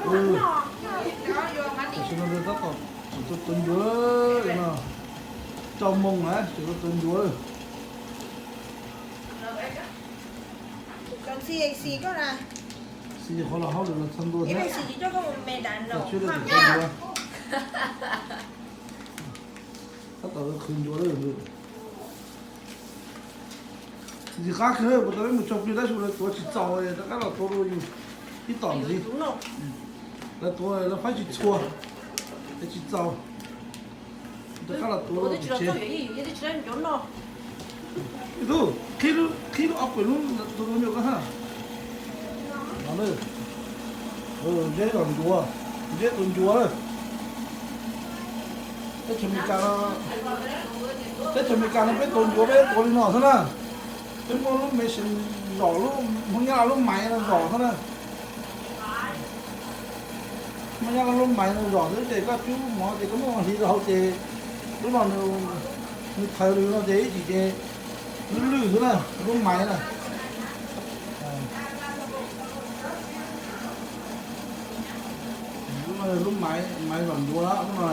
Tam sim no tab tom tseem tua tua ncuav no, rau moos na tseem tua tua ncuav. Xis qhov los hauj lwm los txog ntua thiab. Tab tom qhwv ncuav lawm. Ntxim qab kawg, puas tau peb mus tsaug plig tab sis lawv tuav tsis txaus, rov qab los tuav dua yus ib tom ntxiv. Lawv tuav lawv faib tsis txhua, es tsis txaus, rov qab los tuav dua pem tsev. Ib tug, qhib lub ob peb lub tus tus nyuam ko ha. Ntseb los ncuav, ntseb tus ncuav lawm. Teb chaws Amelikas no, teb chaws Amelikas no peb tuav ncuav peb tuav li no xwb na. Peb muab lub machine zom lub, Hmoob Nyab Laj lub maiv no zom xwb na. Hmoob Nyab Laj lub maiv no zom xwb ces koj cub mov ces koj muab hliv rau hauv ces lub no nws thaws li no ces ib chim ces lwj lwj xwb na, lub maiv na. Lub maiv, maiv zom ncuav lub no.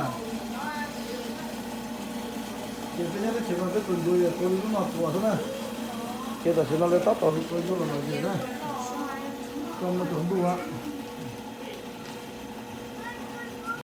Ces peb nyob teb chaws no peb tuav ncuav yog tuav li lub no tuav xwb na. Ces tam sim no lawv tab tom tua ncuav los lom zem na, tso mus tsaus ntuj lawm.